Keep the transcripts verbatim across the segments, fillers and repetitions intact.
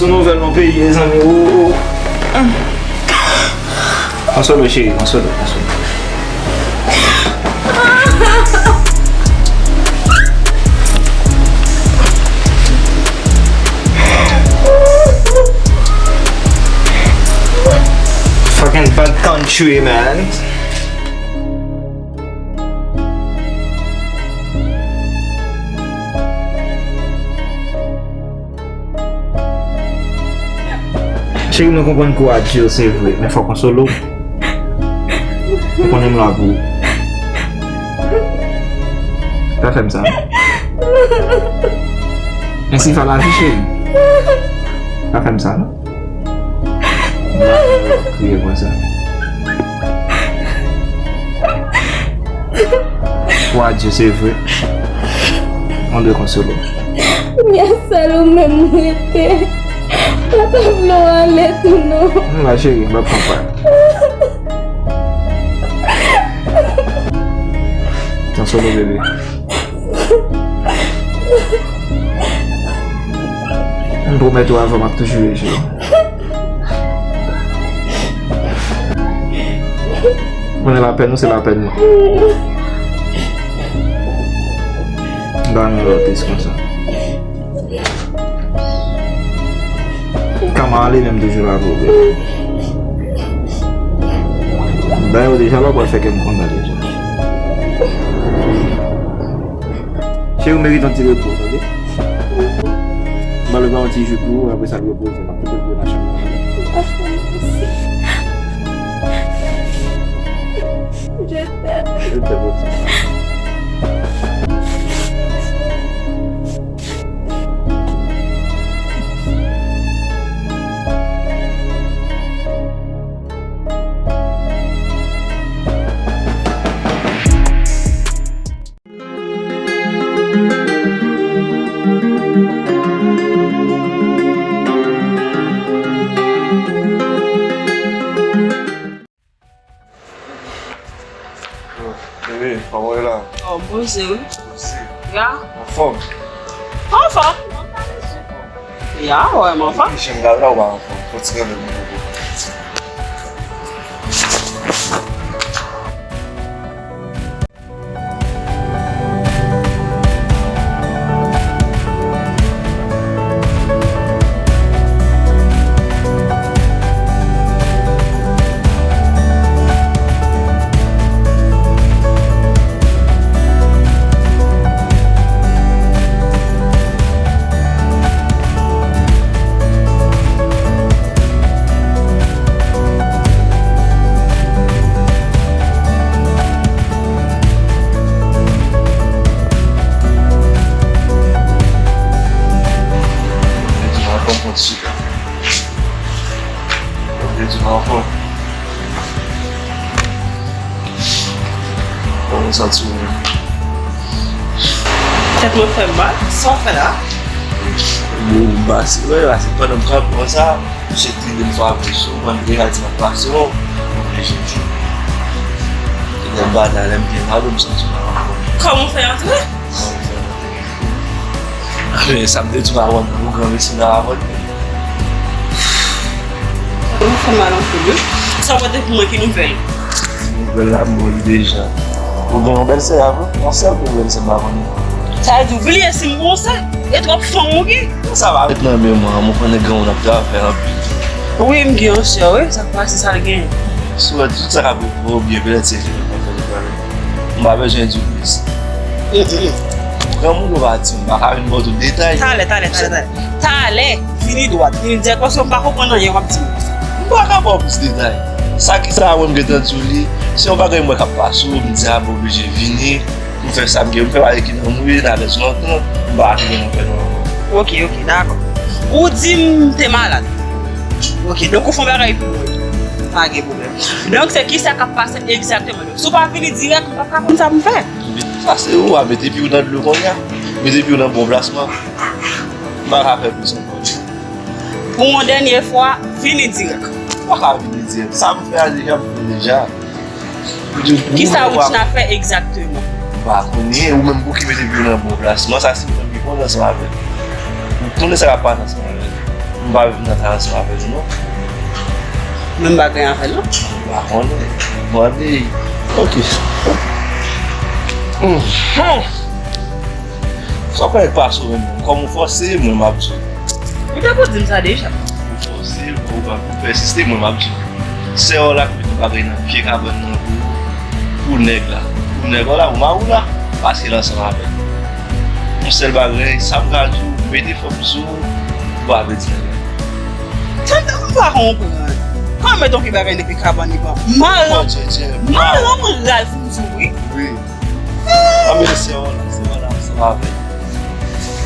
Nouvèl nan peyi, mezanmi. Oh, oh. Konsolo, cheri, konsolo, konsolo. Fucking bad country, man. Cheri, mwen konprann kou a di w, se vre, men fòk konsole w. Ou konnen m la pou ou. Pa fè m sa. Men si fè lavi, cheri. Pa fè m sa, non. Kriye konsa. Pou Adye, se vre. Mwen dwe konsole w. Kounye a sèl ou menm m rete. Mwen pa ta vle w ale tou non. M la cheri, m ap pran pa. Konsole w, bebe. M pwomèt ou, avè w m ap toujou rejwi. Konnen lapèn ou se lapèn mwen. M pa renmen lòt plis konsa. Kòman ale menm toujou la pou ou, bebe. Dayè ou deja la, ou pral fè kè m kontan deja. Cheri, ou merite yon ti repo, tande? M pral fè yon ti jou pou ou, apre sa, repoze. M ap pote pou ou nan chanm nan. Je t'aime. Je t'aime aussi. Bebe, kòman w ye la? Oh, poze wi. Poze. Ya. Anfòm? Anfòm. Ya, wè, m anfòm. Ki jen gaz la ou pa anfòm? Fò ti kanpe pou ou. Mwen di w anfòm, pran ti chita. Mwen di w anfòm. Kòman w santi w menm? Tèt mwen fè m mal. Sa w fè la? Bon, m pase, wè, pase pandan m pran konsa. Misye kriye m fwa plis ou, mwen deja di m ap pase w, mwen oblije di w. Gentan batay lè m gen mal, m santi m pa anfòm. Kòman w fè antre? Kòman w fè antre? Aben, sa m te di w avan, ou gran mesye nan avòt. Mwen fè mal anpil wi. Sa w pote pou mwen ki nouvèl? Nouvèl la m ba w li deja. Ou gen yon bèlsè a vre? Yon sèl pou bèlsè m pa konnen. Sa vle di w bliye si m gon sè? E twòp fanm ou gen? Sa pa ret nan memwa m, ou konnen granmoun ap travay anpil. Wi, m gen yon sè wi, sa k pase sa l gen? Si w wè tout sa k ap rive w byen, petèt se li menm k ap fè li pale. M pa bezwen di w plis. Granmoun ou pa di m, m pa ka vin ba w tout detay. Talè, talè, talè, talè. Talè, vini dwat, vini dèk, paske m pa konprann anyen w ap di m. M pa ka ba w plis detay. Sa ki sa a mwen m gentan di w li, se yon bagay m wè k ap pase w, m di a m oblije vini. M fè sa m gen pou m fè, paske ki nan mouye nan lès lontan, m pa ka kite nou fè nou ankò. Ok, ok, dakò. Ou di m te malad. Ok, donk ou fè yon bagay pou mwen. Pa gen pwoblèm. Donk se kisa k ap pase egzakteman? Donk si w pa vini dirèk, m p ap ka konn sa pou m fè. Sa se ou a mete pye w nan dlo kounye a. Mete pye w nan bon plasman. M pa ka fè plis ankò. Pou yon dènye fwa, vini dirèk. Ou pa ka vini dirèk. Sa m fè a deja, m fè deja. Kisa Routine ap fè egzakteman? M pa konnen, ou menm pou ki mete pye w nan bon plasman, sa se ou menm ki konn ansanm avè l. Ou konnen sa k ap pase ansanm avè l. M pa vin nan kay ansanm avè nou, non. Menm bagay avè l, non? M pa konnen. Mande. Ok. Sa w konnen k pase w menm? Kòm ou fòse, mwen m ap di w. Ou te ko di m sa deja. Ou fòse, ou pa, ou pèsiste, mwen m ap di w. Sè w la k met yon bagay nan pye kabann nan pou, pou nèg la. Pou nèg w la, ou mari w la, pase l ansanm avè l. Yon sèl bagay, sa m ka di w, mete fòm sou ou, ou pa vle di nèg la. Tande, m pa konprann. Kòman met yon pye bagay nan pye kabann li pran? Malanm, malanm Ralph m di w, wi. Wi. Anben se yon, se yon ansanm avè l.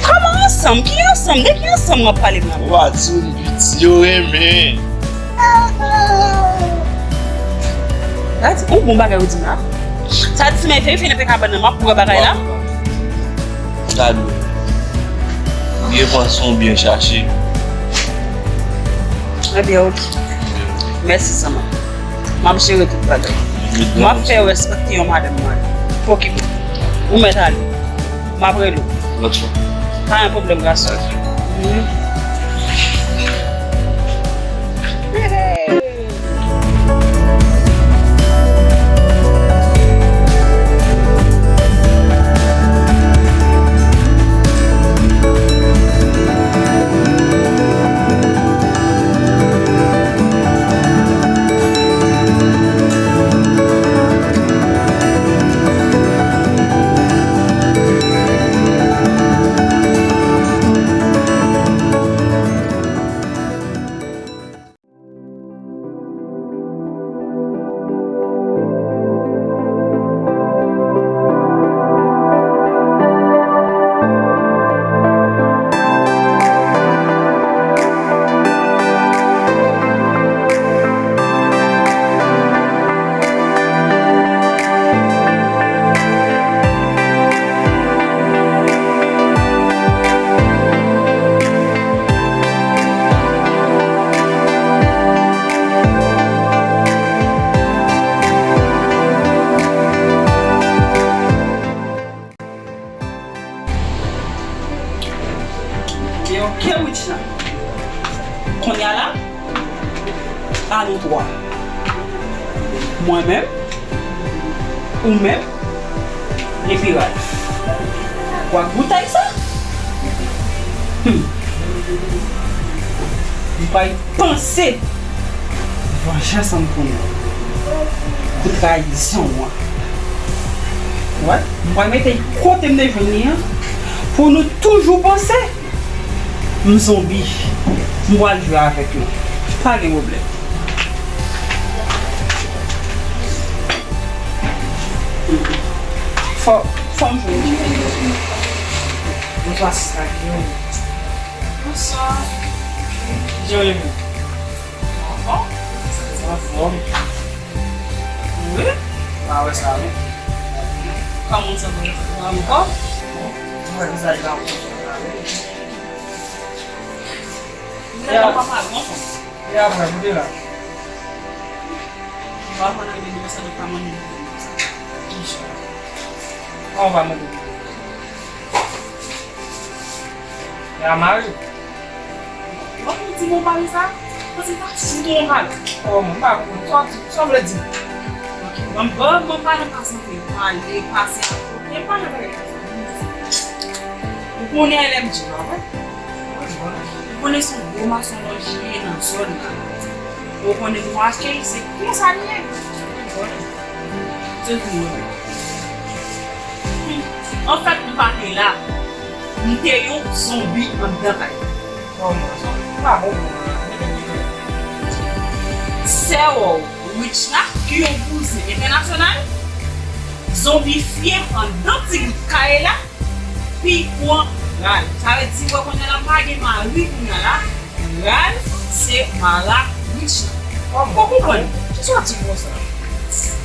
Kòman ansanm? Ki ansanm? De ki ansanm w ap pale m la? Ou pa di m piti yo renmen. Gade, yon bon bagay ou di m la. Sa di men fè, fè nan pye kabann nan, m ap pran bagay la. Gade. Byen panse w byen chache. Ebyen, ok. Mèsi, zanmi. M ap jere tout bagay. M ap fè w respekte yon madanm mwen. Okipe w. Ou mèt ale. M ap rele w. Lòt fwa. Pa gen pwoblèm, gason. Mhm. Ebyen, ok, Wichna. Kounye a la, a nou twa. Mwen menm, ou menm, epi Ralph. W ap goute sa? Hmm. M pa panse vanjans an m konnen pou trayizon an. Wè, m pral mete l kote m te jwenn li an pou nou toujou panse m zonbi. M pral jwe avèk nou. Pa gen pwoblèm. Fò, fò m jwenn li. Bonswa, sista Guillaume. Bonswa. Jan w ye menm? Anfòm? Anfòm. Wi. Pa wè sa, non. Kòman w santi w? Ou anfòm? Mwen, vizaj la, anfòm. Mwen, papa, ou anfòm? E apre, kote la? Ou pa konn anyen, nou sa nou pa mande nou konn sa. Kijan? Kòman w pa mande nou? E a mari? Bon, ou di m ou pale sa? Paske pa fout ou pale. Oh, m pa konn. Sa, sa w vle di? Ok, bon, bon, bon, pa nan pase antre, pale, pase a kote, pa nan pale konsa. Ou konnen L M G, pa vre? Ou konnen se yon gwo masonlòj li ye nan zòn nan. Ou konnen nou achte l, se konsa li ye. Ou konnen. Se pou mwen. Hmm. Anfèt, m pa te la. M te yon zonbi anndan kay la. Kòman? Zonbi pa bon pou mwen. Sè w, Richna, ki yon kouzin entènasyonal, zonbifye anndan ti bout kay la, pi pran Ralph. Sa vle di, wè, kounye a la, pa gen mari kounye a la, Ralph se mari Richna. Kòman? Ou konprann? Kisa w di konsa?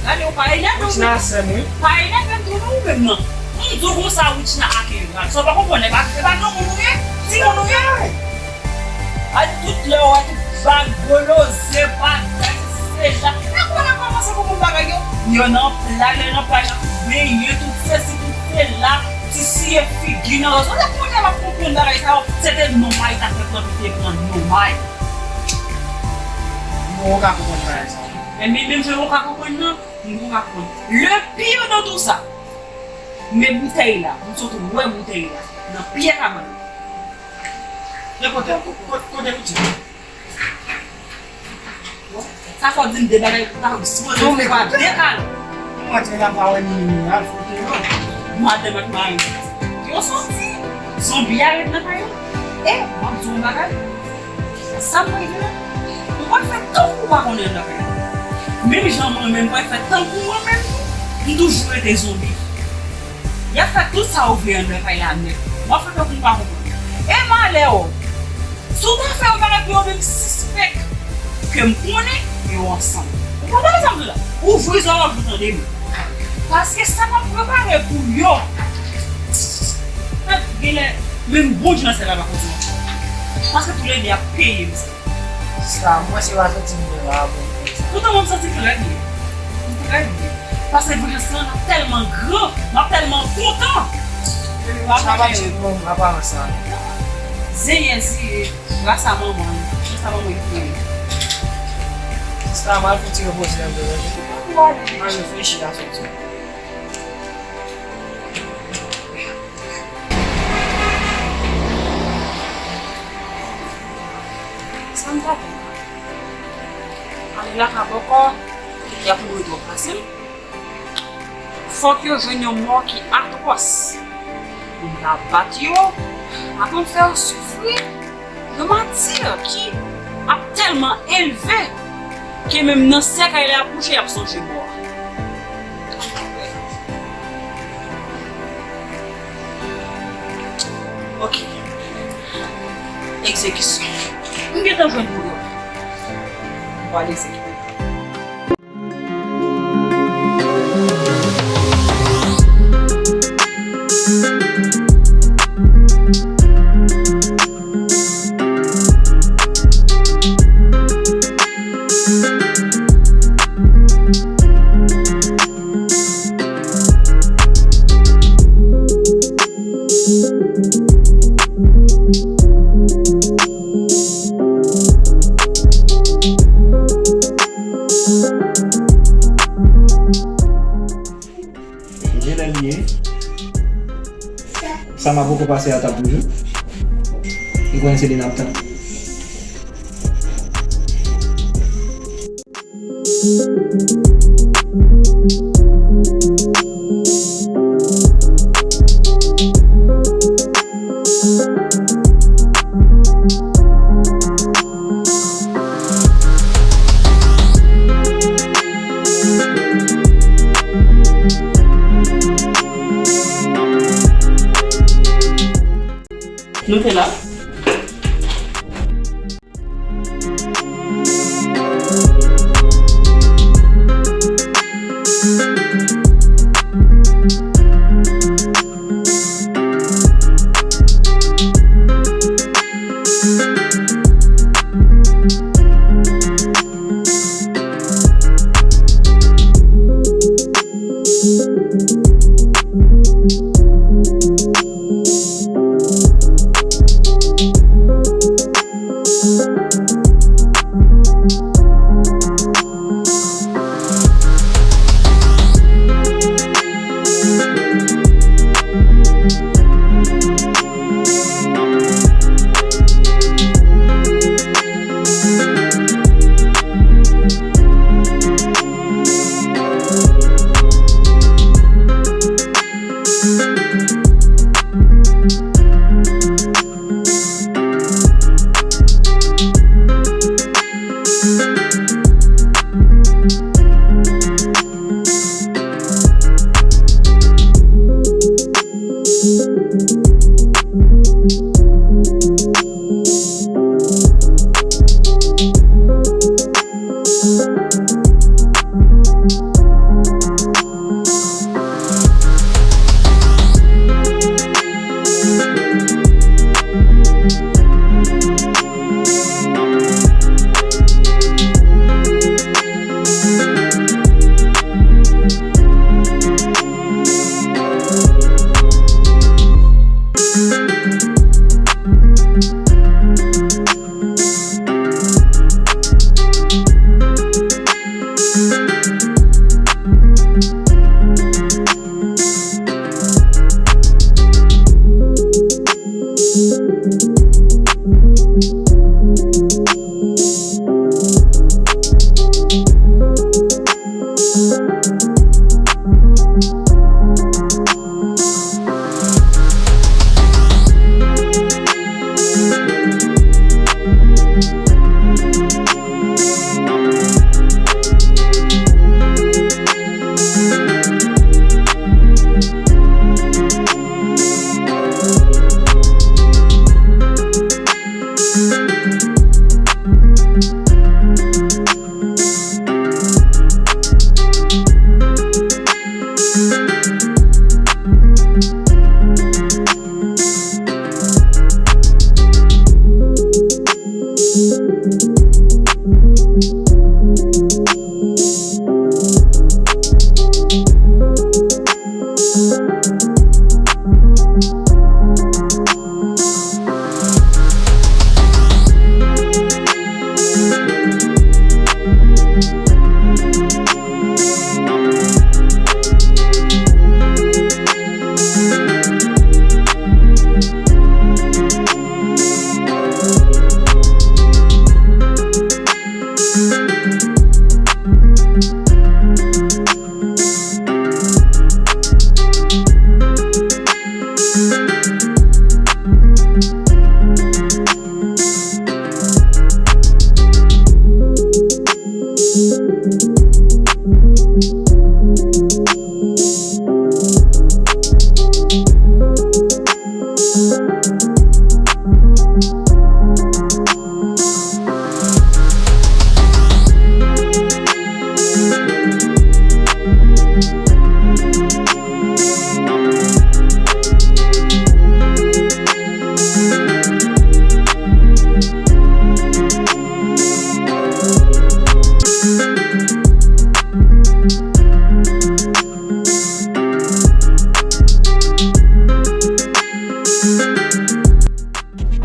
Gade, ou pa enève m. Richna sè m, wi. Pa enève m tou non, ou menm nan. M di w konsa, Richna ak Ralph. Sa w pa konprann, e pa, e pa granmoun ou ye? Timoun ou ye? Ay, tout lè w wè tout bag, goloze, bagay, se la. E konnen kòmanse pou moun bagay yo. Yo nan plaj, yo nan plaj, y ap benyen, tout sesi, tout sela. Sisiye figi nan rèzo. Lè kounye a m ap konprann bagay sa yo, se te non may ta fè pran pite pran non may. Bon, ou ka konprann bagay sa yo. Men, men, menm jan ou ka konprann nan, m poko ka konprann. Le pire dans tout ça, men boutèy la, m sot wè boutèy la nan pye kabann. Men kote, kote, kote ou di? Sa fò di m de bagay pou ta sipoze fè pa de kal. Mwen te la pa wè ni ni al foute non. Madanm ak mari. Yo soti. Zonbi a ret nan kay la. E, m ap di w yon bagay. Sa m prevle, ou pa fè tankou ou pa konnen anndan kay la. Menm jan mwen menm, mwen fè tankou mwen menm tou. M toujou rete zonbi. Y ap fè tout sa ou vle anndan kay la nèt. W ap fè tankou m pa konprann. E malè w, si w ta fè yon bagay pou yo menm sispèk ke m konnen yo ansanm. Ou konprann sa m di w la? Ouvri zòrèy w pou tande m. Paske sa m ap prepare pou yo. Genlè, menm Bondye nan syèl la pa konn sa. Paske toulède ap peye m sa. Sista, mwen se pa santi m byen la, bon, konsa. Poutan mwen m santi m trè byen. M trè byen. Paske vyolans lan ap tèlman gran, m ap tèlman kontan. Sa pa ti bon, aparans sa. Zenyè, si, gras a manman, gras a manman ki fè. Sista, m al fouti repoze anpil, ok? Ou ale. M al reflechi a soti. Sa m ta di. Ale lakay bòkò, y ap mouri twò fasil. Fòk yo jwenn yon mò ki atwòs. Pou m ta bat yo, apre m fè yo soufri, yon mati ki ap tèlman elve ke menm nan sèkèy la y ap kouche, y ap sonje mò a. Ok. Egzekisyon. M gentan jwenn pou yo. M pral egzekite. Genlè l ye. Sama poko pase a t ap toujou. Li konnen se li n ap tann. Nou te la.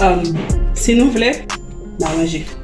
Um, si nou vle, n a manje.